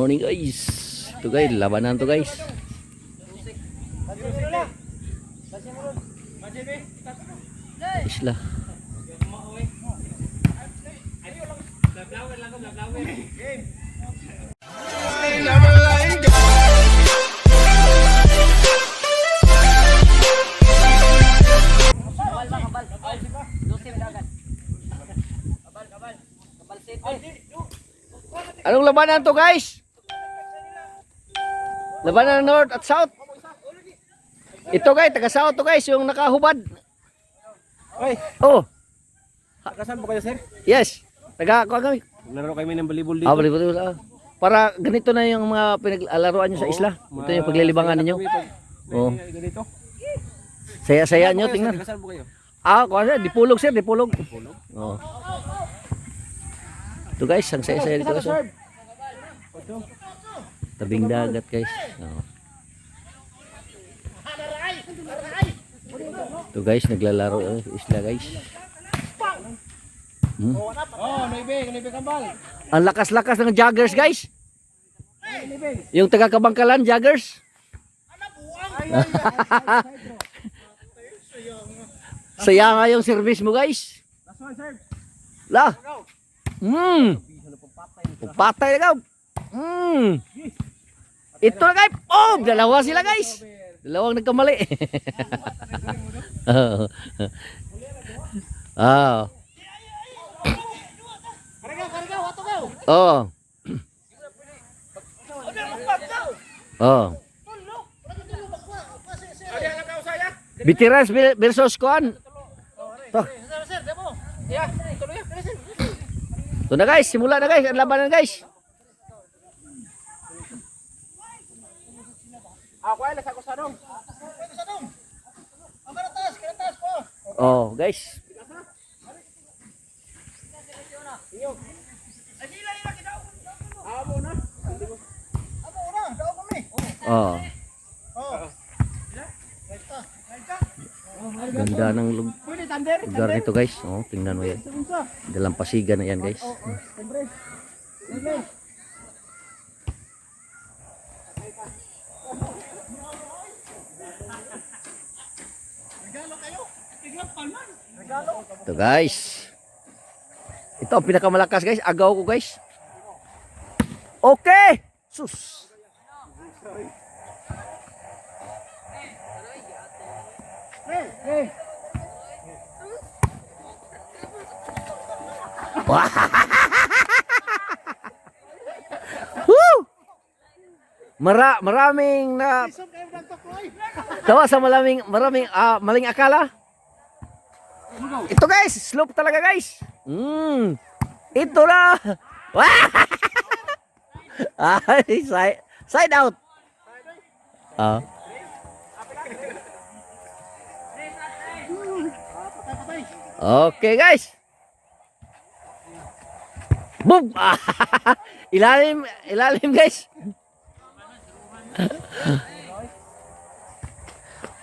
Morning, guys. Ito guys, labanan to, guys. Isla. Anong labanan to, guys? Labanan ng North at South. Ito guys, taga South to guys, yung nakahubad. Oy, Oh, kasan po kayo, sir? Yes. Taga kuha kami. Naglaro kami ng volleyball dito. Ah, bali, bali, ah. Para ganito na yung mga pinaglalaroan nyo sa isla. Ito yung paglilibangan ninyo. Oo. Oo. Ganito. Saya-saya nyo, tingnan. Kasan po kayo? Ah, kuha sir, dipulog sir, dipulog. Dipulog? Oo. Ito guys, ang saya-saya dito guys, oh. Tabing dagat, guys. Oo. Ito guys, naglalaro isla, guys. Oh, 9, 9 kambal. Ang lakas-lakas ng joggers, guys. Yung taga Kabangkalan joggers. Saya nga yung service mo, guys. Last one, sir. La. Patay na ka. Ito na guys. Oh, dalawa sila, guys. Dalawang nagkamali. Ah. Oh. Oh. Veterans versus kuan. To. Ito na guys, simula na guys, ang labanan, guys. Ako ay lasa ko sa dong. Oh, guys. Oh. Ganda ng lugar nito, guys. Oh, tingnan mo yan. Dalampasigan na yan, guys. Ito guys. Ito ang pinakamalakas, guys. Agaw ko, guys. Okay. Sus. Woo! Maraming na tawa sa maraming maraming maling akala. Ito guys, slope talaga, guys. Ito na. Wah! Ay, side out. Ah. Okay guys. Boom! Ilalim, ilalim, guys.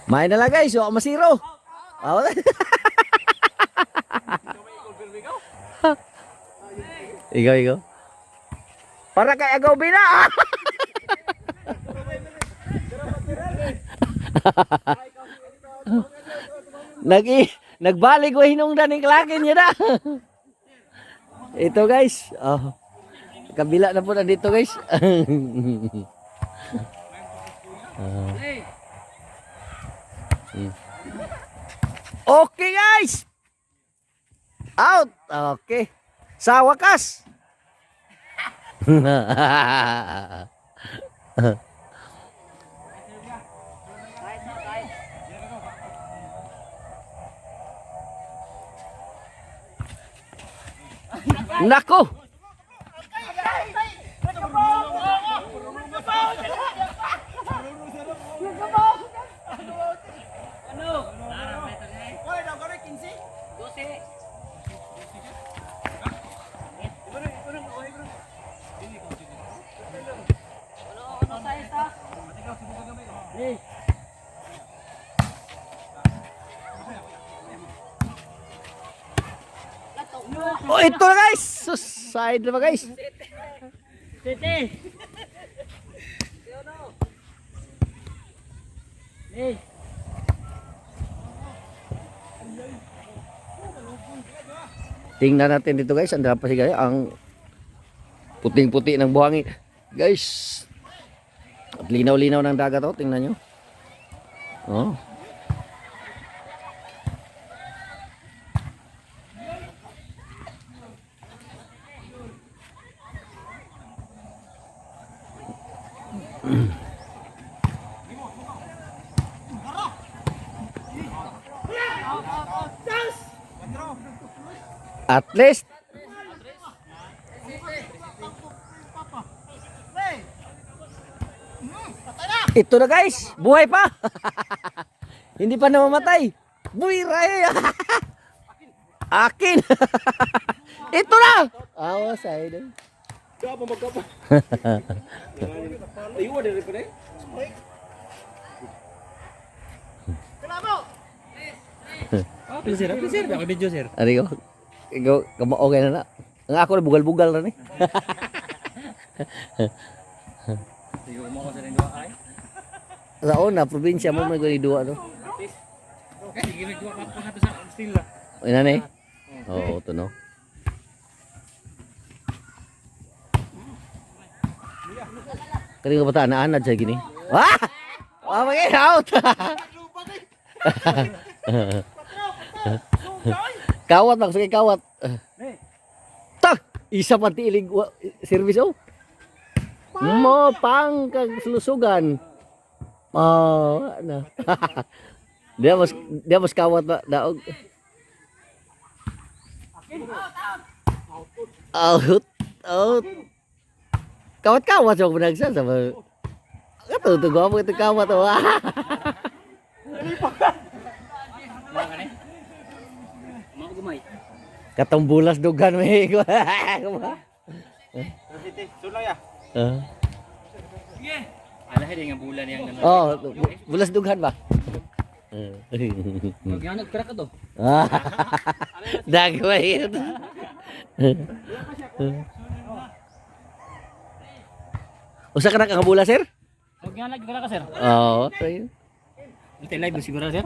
Main na lang, guys, wala masiro. Ah, wala. Ikaw, ikaw. Para kay Agaw Bina. Nag nagbalik ko hinungdan ni klakin niya na. Ito guys. Oh. Kabila na po nandito, guys. Ah. Okay guys. Out. Okay. Sa wakas. Nako. Oh, ito na guys. Sus, side na ba, guys? Tingnan natin dito, guys, ang pa siya ang puting-puti ng buhangin. Guys, at linaw-linaw ng dagat oh, tingnan nyo. Oh. At least ito na, guys, buhay pa. Hindi pa namamatay. Buhay ray. Akin. Ito na. Awa sa idol. Kaya pa magkapa. Ayun, diri pa eh. Please sir, please sir, ako video sir. Ari ko. Ikaw, kamo okay na na. Ang ako na bugal-bugal na ni. Sige, mo ko sa rin duha ay. Sa una, probinsya mo may gani duwa no. Sige, nagduha ka pa sa steel lah. Ina ni. Oo, ito no. Kani nga bata naanad sa gini. Ah! Ah, magay out. Kawat bang sige kawat. Tak, isa pa tiilig service oh. Mo pang kaglusugan. Oh, na. Dia mas kawat ba daog. Out, out. Kawat-kawat sa pinagsa sa mga. Kato to gwapo ito kawat oh. Mo gumay. Katong bulas dugan may. City, sulay ya. Ah. Ala hedi nga bulan yang nan. Oh, bulas dughan ba? Magyanag kra ka to. Dagway. Usa ka na kang bula, sir? Magyanag kra ka sir. Oo. Oh, Ite live siguro sir.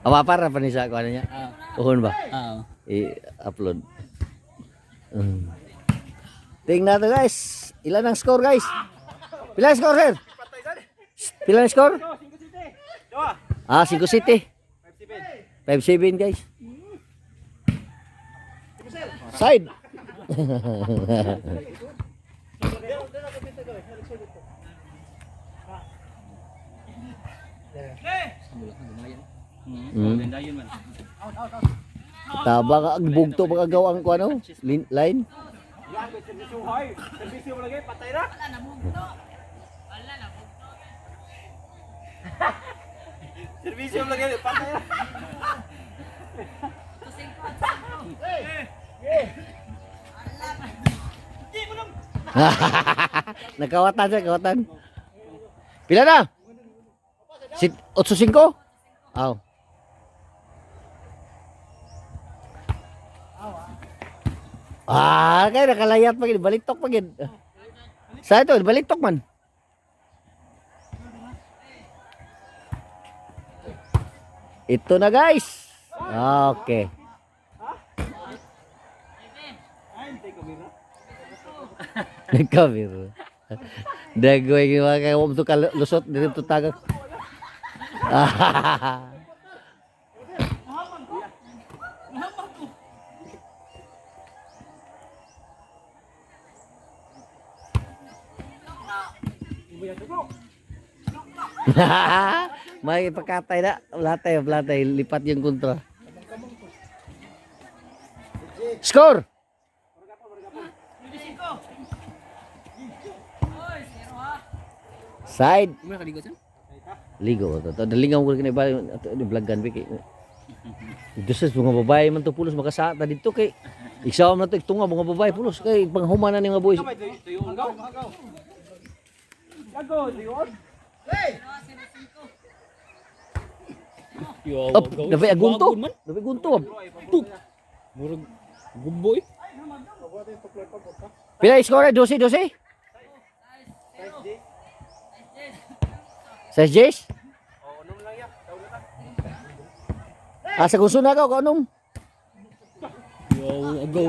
Awa para pa ni sa kuan niya. Ah. Uhon ba? Ah. I-upload. Tingnan to, guys. Ilan ang score, guys? Pila ang score, sir? Pila ang score? Ah, 5 City. 5-7, guys. Side. Ganda yun man. Taba ka bugto pagagaw ang kuan oh. Line. Yan, servisyo hoy. Servisyo mo lagi, patay na. Servisyo mo lagi, patay na. Nagkawatan siya, kawatan. Pila na? Si 8-5? Aw. Ah, kaya nakalayat pa gid, balitok pa gid. Sa ito, balitok man. Ito na, guys. Okay. Nagkamera. Dagoy gima kay wam to lusot dito tagak. May pagkatay na, wala tayo, lipat yung kontra. Score! Side. Mo kaligo sir. Ligo to. To dalingaw ko kini ba ato ni vloggan bi kay. Dito sa mga babae man to pulos makasata dito kay isaw man to itunga mga babae pulos kay panghuman na ni mga boys. Kamay tuyo gaw. Gago, tuyo. Yo, Up, nabay agunto. Nabay agunto. Puk. Murag gumboy. Pila score 12 12? Sa Jace? Oh, unom lang ya. Tawag na ta. Ah, sa gusto na ka, kaunom. Yo, go.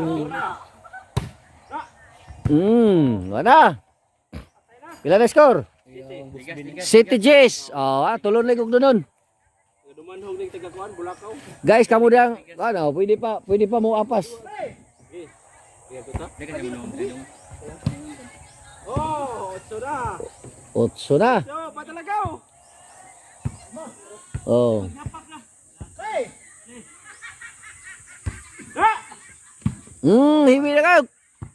Wala. Pila na score? City Jace. Oh, tulon lang kog dunon. Dumanhog ning taga-kuan, Bulakaw. Guys, kamo dang ano, pwede pa mo apas. Iya to ta. Oh, otso na. Otso na. So, patalagaw. Oh. Ha! Hiwi na kayo.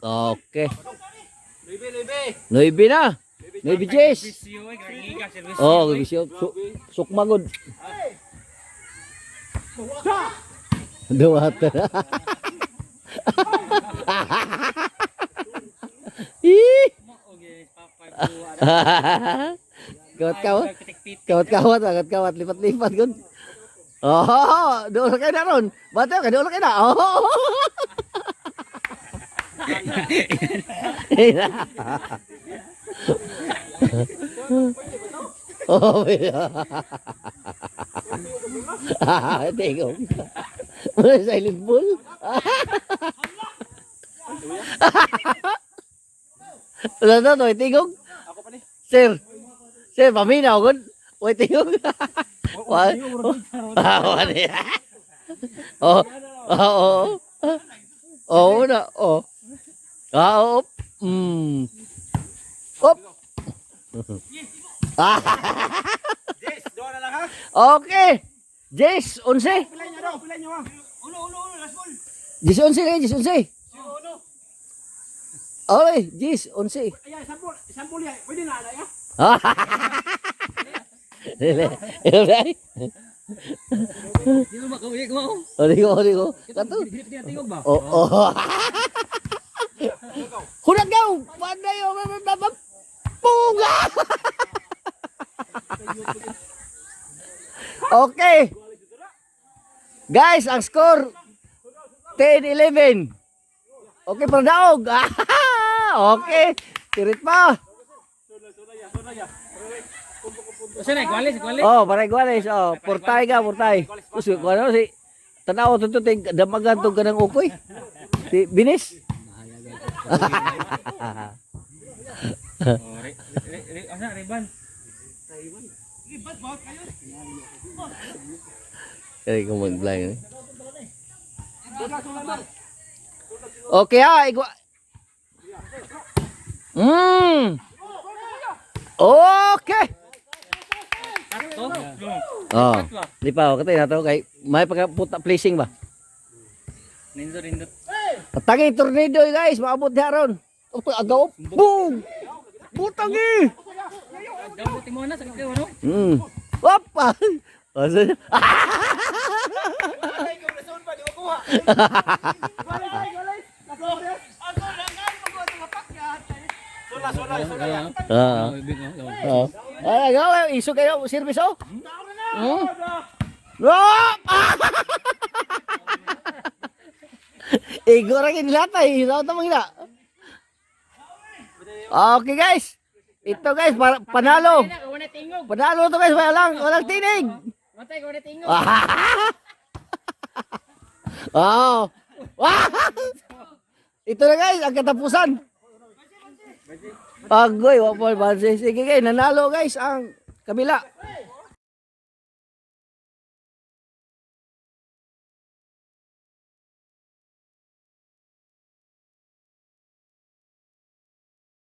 Okay. Nuebe, nuebe. Nuebe na. Nuebe Jace. Servisyo ay giga servisyo. Oh, bisyo. Sukmagod. Duwata na. Ih! Okay, papay Kawat kawat. Kawat kawat, kawat kawat, lipat-lipat gud. Oh, doon kayo na ron. Bata ka, doon kayo na. Oh. Oh, tingog. Wala silent bull. Wala na, to, tingog. Ako pa ni. Sir, sir, paminaw gud. Wait, tingog. Wa. Wa niya. Oh. Oh. Oh. Oh, na. Oh. Ah, oh. Op. Ah, Yes, doon na lang ha. okay. Jess, 11. Pila niyo daw, pila niyo ha. Uno, uno, uno, last ball. Jess, 11 na, Jess, 11. Uno. Okay, Jess, 11. Ayan, isang ball, isang ball yan. Pwede na, ana ya. Dili. Dili. Di ba ka uwi ko? Ori ko, ori ko. Kato. Dili pa tingog ba? Oh, oh. Hulat gaw! Panday oh, Punga! Okay. Guys, ang score 10-11. Okay, paradaog. Okay. Tirit pa. Usa na gwales, gwales. Oh, paray gwales. Oh, portay ka, portay. Us, ano si tanaw to to ting damagan to ganang ukoy. Si Binis. Oh, re re re asa riban. Kaya ko mag-blind. Eh. Okay ah, igwa. Okay. Ato. Oh. Di pa okay na to kay may pagka puta placing ba. Nindot nindot. Patagi tornado guys, maabot diha ron. Utoy agaw. Boom! Butang eh. Daw timo na sa kayo no. Opa. Asa? Ay, kung rason pa, di ko kuha. Gwales, ay, gwales. Last ball, yes. Sola, sola, sola ya. Ah. Oh. Ay, agaw, iso kayo service oh. Oh! Igo ra gid latay, ito ta mangina. Okay guys. Ito guys, para, panalo. Wala tingog. Panalo to guys, walang tinig. Matay wala tingog. Oh. Ito na guys, ang katapusan. Agoy, wa po banse. Sige guys, nanalo guys ang kabila.